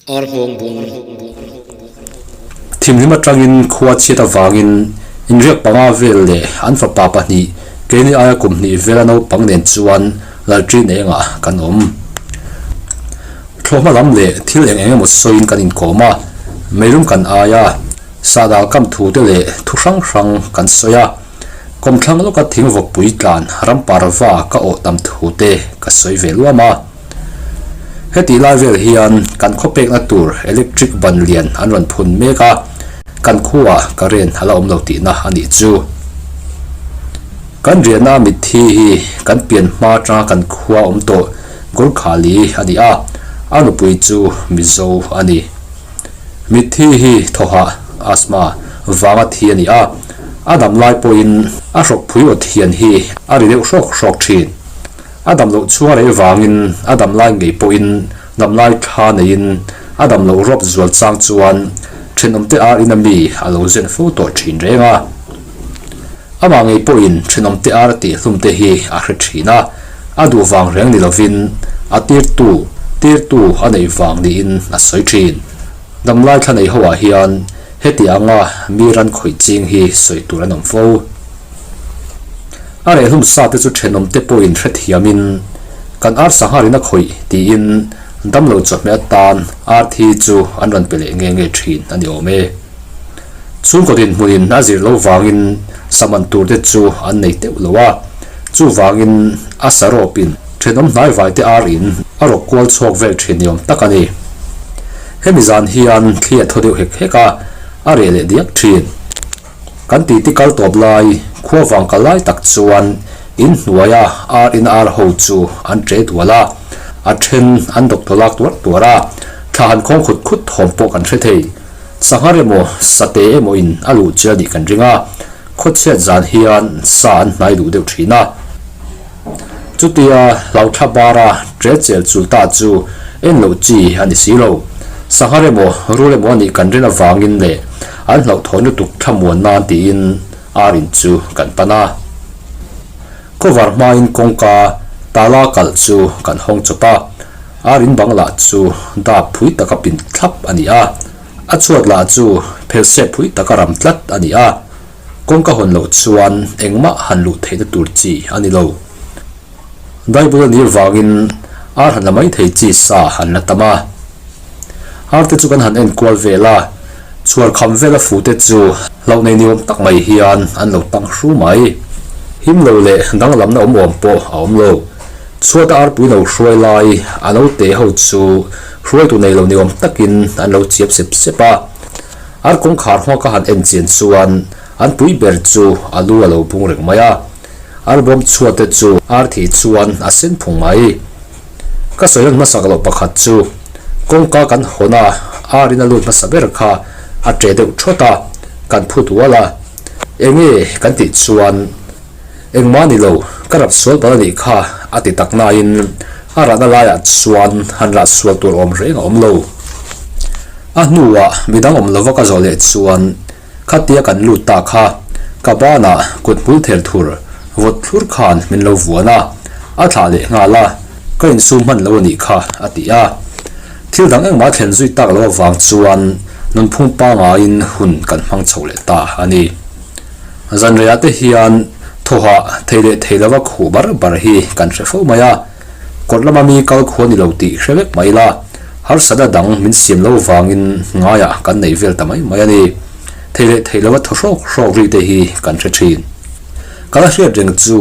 Ar nghawng bung. Thimhlim atangin khua chhiat avangin inriak panga vel leh an fapa pahnih keini aia kum hnih vela naupang nen chuan Lalṭin engah kan awm. Thlawhhma lam leh thil eng eng emaw sawiin kan inkawm a, meilum kan ai a, sahdal kam thu te leh thu hrang hrang kan sawi a, kawmthlang lawka thingvawkpui tlan ramparva ka awh tam thu te ka sawi ve luam a. Hetih lai vel hian kan khaw pekna tur electric ban lian an rawn phun mek a, kan khuaah current a la awm lo tihna a nih chu. Kan riahna mitthi hi kan pian hma atanga kan khua awm tawh Gurkhali a ni a, a nupui chu Mizo a ni. Mitthi hi thawhah, asthma, vanga thi a ni a, a dam lai pawhin a hrawk phui awt hian hi a ri deuh hrawk hrawk thin. A dam loh chhung a rei vangin a dam lai ngei pawhin dam lai tha neiin a dam loh rawp zual chang chuan thenawmte ar ina mi a lo zen fo tawh thin reng a. Amah ngei pawhin thenawmte ar a tih hlum te hi a hre thin a, a duh vang reng ni lovin a tirtu tirtu a neih vang niin a sawi thin. Dam lai thla nei hoah hian heti anga mi ran khawih ching hi sawi tur an awm fo. A reh hlum sa te chu thenawm te pawhin hrethiamin kan ar sangharin a khawih tiin damlo chawhmeh atan ar thi chu an rawn pe leh nge nge thin a ni awm e. Chhungkaw dinhmunin a zir lo vangin saman tur te chu an nei teuh lo a, chuvangin a sarawpin thenawm hnaivai te ar in a rawk kual chhuak vel thin ni awm tak a ni. Hemi zan hian thli a thaw deuh hek hek a, a reh leh diak thin. Kan titi kal tawp lai, khua vang kal lai tak chuan in hnuaia ar in ar ho chu an ṭe dual a, a ṭhen an doctor lak tuar tuar a, thla han khawng khut khut thawm pawh kan hre thei. Sanghar emaw, sate emaw in a luh chial nih kan ring a, khawchhiat zan hian sa an hnai duh deuh ṭhin a. Chutia hlauthla bara ṭe chel chul ta chu en loh chi a ni si lo. Sanghar emaw, rul emaw a nih kan rin avangin leh an hlauhthawn lutuk thlamuan nan tiin ar in chu kan pan a. Cover hmain kawngka tala kalh chu kan hawng chawp a, ar in bang lah chu dap phui taka pin thlap a ni a, a chhuat lah chu phelsep phui taka ram tlat a ni a. Kawngka hawn loh chuan engmah han luh theihna tur chi a ni lo. Bible a nih vangin ar han la mai thei chi sa han la tam a. Ar te chu kan han en kual vel a, chhuar kham vela fu te chu hlauh nei ni awm tak mai hian an lo tang hru mai. Him lo leh danglamna awm awm pawh a awm lo. Chhuata arpui lo hruai lai a lo te ho chu hruaitu nei lo ni awm takin an lo chiap sep sep a. Ar kawngkhar hma ka han en chian chuan an pui ber chu a lu a lo bung reng mai a, ar bawm chhuat te chu ar thih chuan a sen phung mai. Ka sawi lan hmasak loh pakhat chu kawngka kan hawn a, ar in a lut hmasa ber kha a ṭe deuh ṭhawt a, kan phu dual a. Enge kan tih chuan engmah ni lo, ka rap sual palh a nih kha a ti tak nain a rahna laiah chuan han rah sual tur awm reng a awm lo. A hnuah midang awm lova ka zawh leh chuan khatia kan lut ta kha ka banah kut hmul ther thur vawt thlur khan min lo vuan a, a thlah leh nghal a, ka insum hman lo a nih kha a ti a. Thil dang engmah thlen zui tak lo avang chuan nunphung pangaiin hun kan hmang chho leh ta a ni. Zanreiah te hian thawhah thei leh thei lova khuh bar bar hi kan hre fo mai a. Kawt lama mi kal khua ni lo tih hre vek mai la, harsatna dang min siam lo vangin ngaiah kan nei vel ta mai mai a ni. Thei leh thei lova thaw hrawk hrawk ri te hi kan hre thin. Ka la hriat reng chu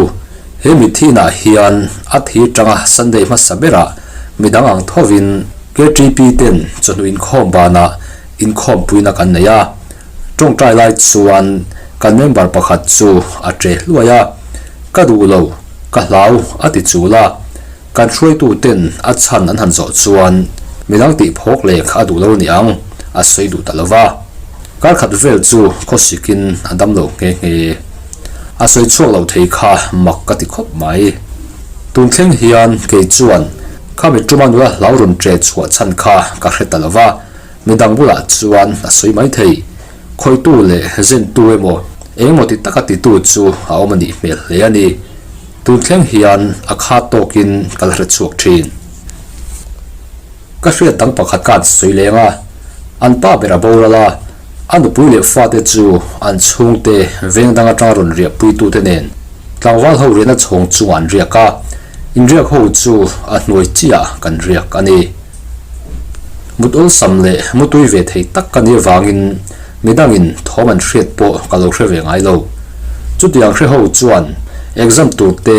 he mitthi inah hian a thi tanga Sunday hmasa berah midang ang thovin KTP ten chawhnu inkhawm banah inkhawmpuina kan nei a. Tawngtai lai chuan kan member pakhat chu a ṭe hluai a, Ka duh lo, ka hlau a ti chul a, kan hruaitu ten a chhan an han zawh chuan midang tih phawk leh kha a duh lo ni ang, a sawi duh ta lo va. Kar khat vel chu khawsikin a dam lo nghe nghe. A sawi chhuak lo thei kha mak ka ti khawp mai. Tun thleng hian kei chuan khami tuma nula hlau rawn ṭe chhuah chhan kha ka hre ta lo va, Midang bulah chuan a sawi mai thei. Khawitu leh zentu emaw engemaw ti taka titu chu a awm a nih hmel hle a ni. Tun thleng hian a kha tawkin ka la hre chhuak thin. Ka hriat dang pakhat ka an sawi leng a, an pa ber a boral a, a nupui leh fate chu an chhungte veng dang atanga rawn riahpuitute nen tlangval ho riahna chhawng chungah an riak a, inriak ho chu a hnuai chiah kan riak a ni. Mut awlsam leh mutui ve thei tak ka nih avangin midangin thawm an hriat pawh ka lo hre ve ngai lo. Chutiang hre ho chuan exam tur te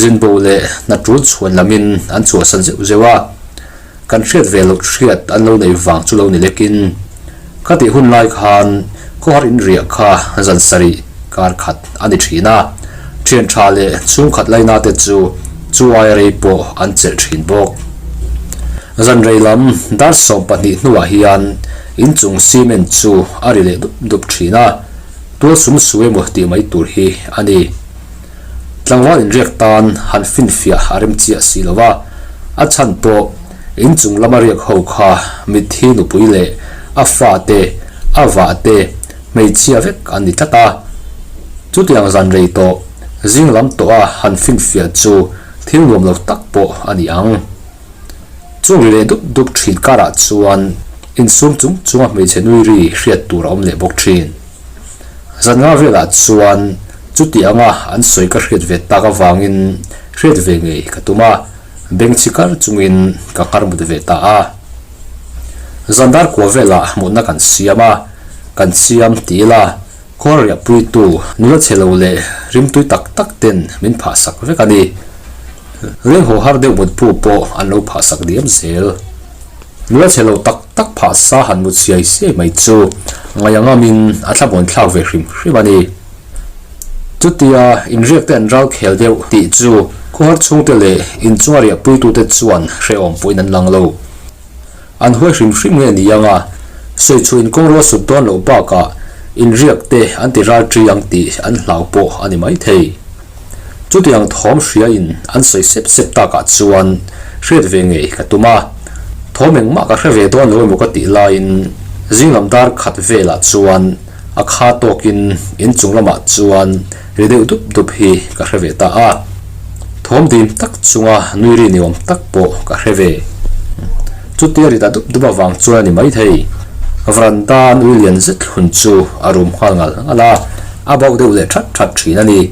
zinbo leh hna tul chhuan lamin an chhuahsan zeuh zeuh a, kan hriat ve loh hriat an lo neih vang chu lo ni lekin ka tih hun lai khan khawhar inriah kha zan sarih kar khat a ni thin a, thian tha leh chhungkhat laina te chu chu aia rei pawh an chelh thin bawk. Zan rei lam dar 12 hnuah hian inchung cement chu a ri leh dup dup thin a, tual sum su emaw tih mai tur hi a ni. Tlangval inriak tan han finfiah a rem chiah si lo va, a chhan pawh inchung lama riak ho kha mitthi nupui leh a fate, a vahte hmeichhia vek an ni tlat a. Chutiang zan rei tawh, zing lam tawha han finfiah chu thil nuam lo tak pawh a ni ang. Chung ri leh dup dup thin karah chuan insum chung chunga hmeichhe nui ri hriat tur a awm leh bawk thin. Zan nga velah chuan chuti anga an sawi ka hriat ve tak avangin hriat ve ngei ka tum a, bengchhi kar chungin ka nghar mut ve ta a. Zan dar kua velah mutna kan siam a, kan siam ti ila khawl riahpuitu nula chhe lo leh rimtui tak tak ten min phahsak vek a ni. Leng haw har deuh mutpu pawh an lo phahsak diam zel. Nula chhe lo tak tak phah sa han mut siai siai mai chu ngaih angamin a thlamuan thlak ve hrim hrim a ni. Chutia inriak te an ral khel deuh tih chu khawhar chhungte leh inchunga riahpuitute chuan hrehawm pawhin an lang lo. An huai hrim hrim nge ni anga sawi chhuah inkawng rual sut dawn loh bakah inriak te an ti ral ṭi ang tih an hlau pawh a ni maithei. Chutiang thawm hriain an sawi sep sep takah chuan hriat ve ngei ka tum a, thawm engmah ka hre ve dawn lo emaw ka tih laiin zing lam dar khat velah chuan a kha tawkin inchung lamah chuan ri deuh dup dup hi ka hre ve ta a, thawm dim tak chunga nui ri ni awm tak pawh ka hre ve. Chutia ri ta dup dup avang chuan a ni maithei. Varanda nui lian zet hlun chu a rum nghal ngal ngal a. A bauh deuh leh that that thin a ni.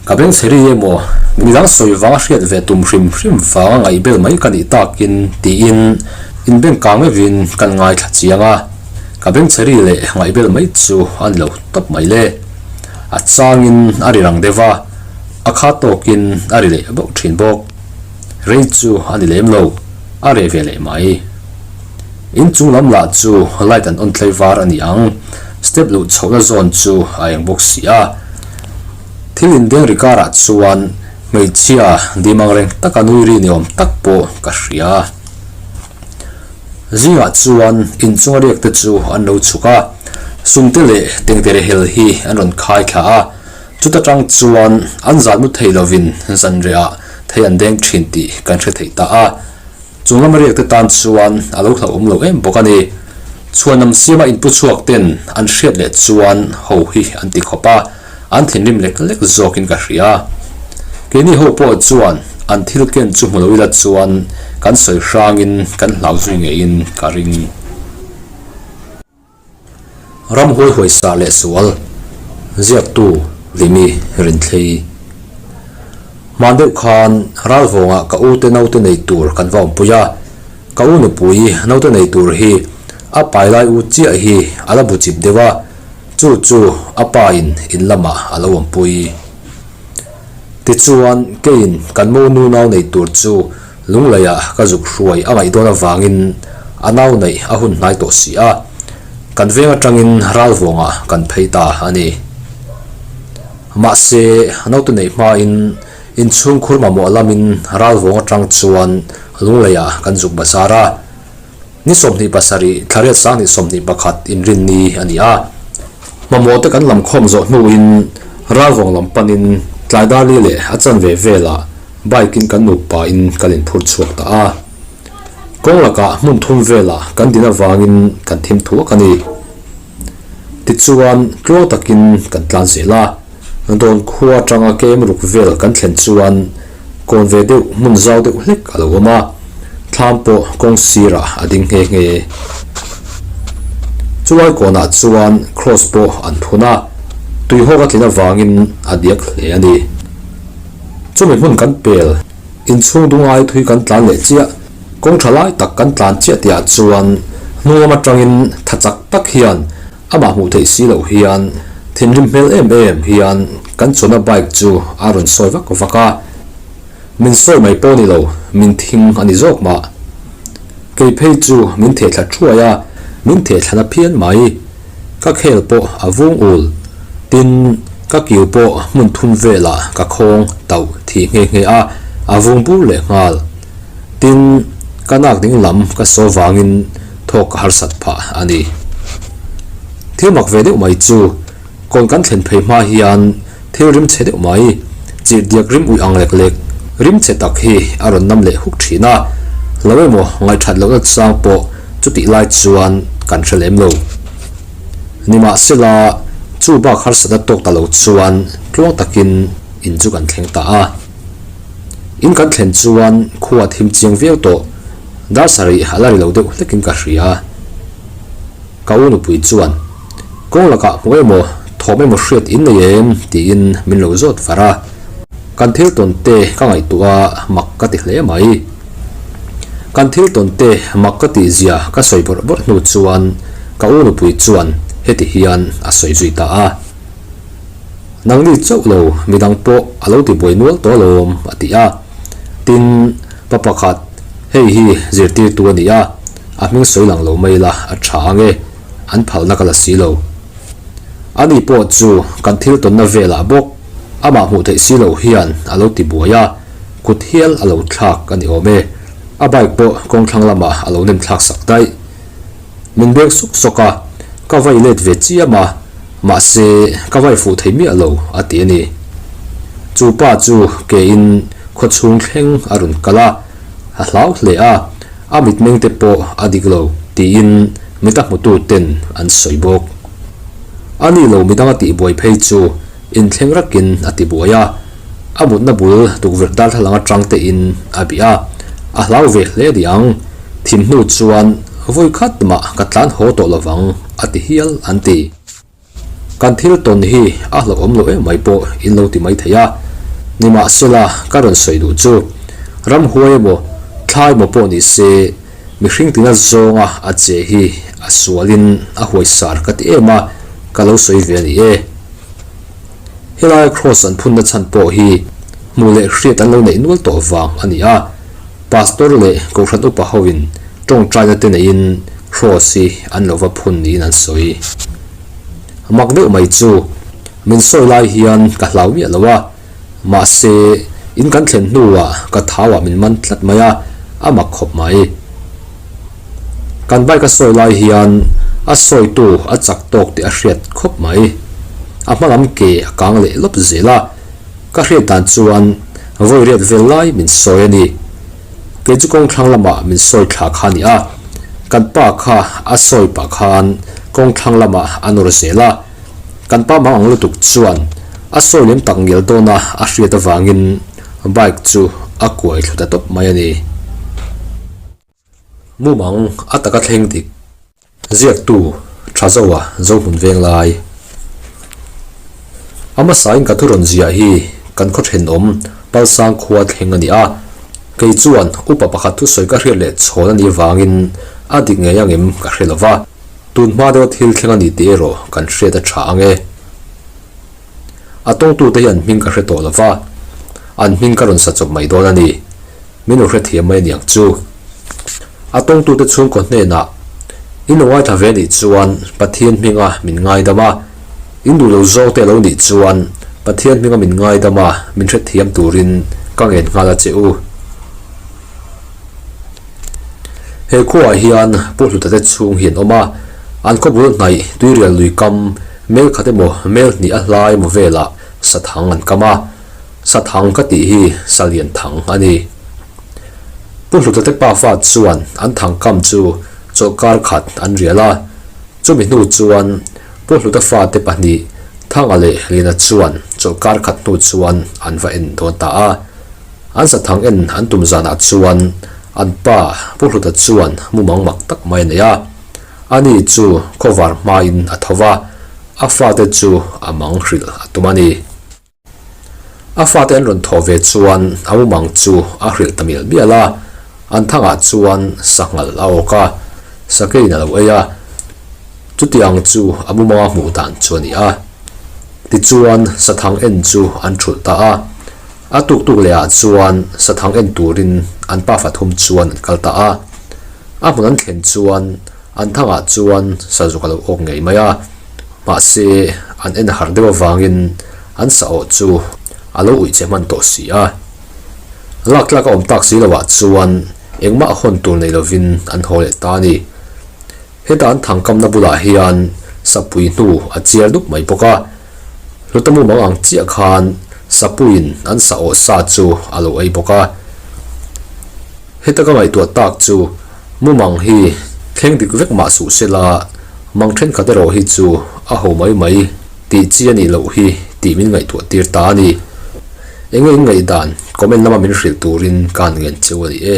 Ka beng chhe ri emaw, midang sawi vanga hriat ve tum hrim hrim vanga ngaihbel mai ka nih takin tiin inbeng kang meuhin kan ngaithla chiang a. Ka beng chhe ri leh ngaihbel mai chu a ni lo tawp mai le. A changin a ri rang deuh a, a kha tawkin a ri leh bauh thin bawk. Rei chu a ni lem lo, a reh ve leh mai. In chung lam lah chu light an on tlai var a ni ang, step luh chhohna zawn chu a eng bawk si a. Thil indeng ri karah chuan hmeichhia dim ang reng taka nui ri ni awm tak pawh ka hria. Zingah chuan in chunga riak te chu an lo chhuk a, sumte leh tengtere hel hi an rawn khai thla a, chuta tang chuan an zan mu thei lovin zanriah thei an deng thin tih kan hre thei ta a. Chung lama riakte tan chuan a lo hlauhawm lo em bawk a ni. Chhuanam siama inpu chhuak ten an hriat leh chuan ho hi an ti khawp a, an thinrim lek lek zawkin ka hria. Keini ho pawh chuan an thil ken chu hmu lo ila chuan kan sawi hrangin kan hlau zui ngeiin ka ring. Ramhuai huaisa leh sual ziaktu Limi Rinthlei. Hman deuh khan Ralvawngah ka ute naute nei tur kan va awmpui a, ka u nupui naute nei tur hi a pai lai u chiah hi a la bu chip deuh a, chu chu a pa in in lamah a lo awmpui. Tichuan keiin kan mo nu nau nei tur chu Lungleiah ka zuk hruai a ngaih dawn avangin a nau neih a hun hnai tawh si a, kan veng atangin Ralvawngah kan phei ta a ni. Mahse, naute neih hmain inchhungkhur mamawh lamin Ralvawng atang chuan Lungleiah kan zuk bazar a. Ni 27 thla riat 2021 inrinni a ni a. Mamawhte kan lam khawm zawh hnuin Ralvawng lam panin tlai dar li leh a chanve velah bike in kan nupa in kan inphur chhuak ta a. Kawng lakah hmun thum velah kan din avangin kan thim thuak a ni. Tichuan tluang takin kan tlan zel a. Dawn khua atanga kem ruk vel kan thlen chuan kawn ve deuh hmun zau deuh hlek a lo awm a. Thlam pawh kawng sirah a ding nghe nghe. Chulai kawnah chuan cross pawh an phun a, tuihawk a tlin avangin a diak hle a ni. Chumi hmun kan pel, inchhung dungai thui kan tlan leh chiah, kawng tha lai tak kan tlan chiah tihah chuan hnung lam atangin tha chak tak hian amah hmuh theih si loh hian thinrim hmel em em hian kan chuanna bike chu a rawn sawi vak vak a. Min sawi mai pawh ni lo, min thing a ni zawk mah. Kei phei chu min theh thla thuai a, min theh thla na phian mai. Ka khel pawh a vung ul. Tin, ka kiu pawh hmun thum velah ka khawng tauh thih nghe nghe a, a vung bur leh nghal. Tin, ka nak ding lam ka saw vangin thawk ka harsat phah a ni. Thil mak ve deuh mai chu, kawn kan thlen phei hma hian Thil rim chhe deuh mai, chirh diak rim uih ang lek lek, rim chhe tak hi a rawn nam leh huk thin a, lo emaw ngaihthat lohna chang pawh chutih lai chuan kan hre lem lo. Nimahsela, chu bak harsatna tawk ta lo chuan tluang takin in chu kan thleng ta a. In kan thlen chuan khua thim chiang viau tawh, dar sarih a la ri lo deuh hlekin ka hria. Ka u nupui chuan, Kawng lakah hmu emaw, thawm emaw hriat in nei em? tiin min lo zawt var a. Kan thil tawn te ka ngaihtuah a, mak ka ti hle mai. Kan thil tawn te mak ka tih zia ka sawi bawrh bawrh hnu chuan ka u nupui chuan heti hian a sawi zui ta a. Nangni chauh lo midang pawh a lo ti buai nual tawh alawm a ti a. Tin, pa pakhat, hei hi zirtirtu a ni a, a hming sawi lang lo mai la a tha ang e, an phalna ka la si lo. Ani pawh chu kan thil tawnna velah bawk amah hmuh theih si loh hian a lo ti buai a, kut hial a lo thlak a ni awm e. A bike pawh kawngthlang lamah a lo nem thlak sak daih. Min beng sawk sawk a, ka vai let ve chiam a, mahse ka vai fuh thei miah lo a ti a ni. Chu pa chu ke in khaw chhung thleng a rawn kal a, a hlau hle a, a mitmeng te pawh a dik lo tiin mita hmutu ten an sawi bawk. A ni lo midang a tihbuai phei chu inthleng rakin a tibuai a, a mutna bul tukverh darthlalang atang te in a bih a, a hlau ve hle ni ang. Thim hnu chuan vawi khat mah ka tlan haw tawh lovang a ti hial an ti. Kan thil tawn hi a hlauhawm lo em mai pawh in lo ti mai thei a, nimahsela ka rawn sawi duh chu ramhuai emaw thlai emaw pawh ni se mihring tina zawnga a che hi a sualin a huaisar ka ti em a, ka lo sawi ve a ni e. Helai Kross an phunna chhan pawh hi hmuh leh hriat an lo neih nual tawh vang a ni a. Pastor leh Kohhran upa hoin tawngtaina te neiin Kross hi an lo va phun niin an sawi. Mak deuh mai chu min sawi lai hian ka hlau miah lo a, mahse in kan thlen hnuah ka thauah min man tlat mai a, a mak khawp mai. Kan bike a sawi lai hian a sawitu a chak tawk tih a hriat khawp mai. A hma lam ke a kang leh lawp zel a, ka hriat dan chuan vawi riat vel lai min sawi a ni. Kei chu kawng thlang lamah min sawi thla kha a ni a, kan pa kha a sawi pah khan kawng thlang lamah a nawr zel a, kan pa mang ang lutuk chuan a sawi lem tak ngial dawn a a hriat avangin bike chu a kuai thlu ta tawp mai a ni. Mumang a taka thleng dik. Ziaktu, Thazoa, Zohmun Venglai. A hmasain ka thu rawn ziah hi kan khaw thenawm Palsang khua thleng a ni a. Kei chuan upa pakhat thusawi ka hriat leh chhawn a nih vangin a dik ngei angem ka hre lo va. Tun hma deuha thil thleng a ni tih erawh kan hriat a tha ang e. A tawngtute hi an hming ka hre tawh lo va, an hming ka rawn sa chawp mai dawn a ni. Min lo hrethiam mai aniang chu. A tawngtute chhungkaw hnenah, In lo ngaithla ve nih chuan Pathian hminga min ngaidam a, in duh lo zawngte a lo nih chuan Pathian hminga min ngaidam a, min hrethiam turin ka ngen nghal a che u. He khuaah hian Pu Hlutate chhung hi an awm a, an khaw bul hnaih Tuirial lui kam mel khat emaw mel hnih a hlai emaw velah sathang an kam a, Sathang ka tih hi Salian thang a ni. Pu Hlutate pafa chuan an thang kam chu chawlhkar khat an rial a, chumi hnu chuan Pu Hluta fate pahnih Thanga leh Lina chuan chawlhkar khat hnu chuan an va en dawn ta a. An sathang en an tum zanah chuan An pa Pu Hluta chuan mumang mak tak mai a nei a. Ani chu khawvar hmain a tho va, a fate chu a mang hrilh a tum a ni. A fate an rawn thawh ve chuan a mumang chu a hrilh ta mial mial a, an thangah chuan sanghal a awk a, sakeiin a lo ei a, chutiang chu a mumanga hmuh dan chu a ni a. Tichuan sathang en chu an thulh ta a, a tuk tuk leh ah chuan sathang en turin an pafa thum chuan an kal ta a, a hmun an thlen chuan an thangah chuan sazuk a lo awk ngei mai a. Mahse, an en har deuh avangin an sa awh chu a lo uih che hman tawh si a. Lak tlak a awm tak si loah chuan engmah a hawn tur nei lovin an haw leh ta a ni. Heta an thangkamna bulah hian sapui hnu a chiar dup mai bawk a. Hluta mumang ang chiah khan sapuiin an sa awh sa chu a lo ei bawk a. Heta ka ngaihtuah tak chu mumang hi thleng dik vek mah suh sela, mang thenkhat erawh hi chu a ho mai mai tih chi a nih loh hi tih min ngaihtuah tir ta a ni. Enge in ngaihdan comment lama min hrilh turin ka han ngen cheu a ni e.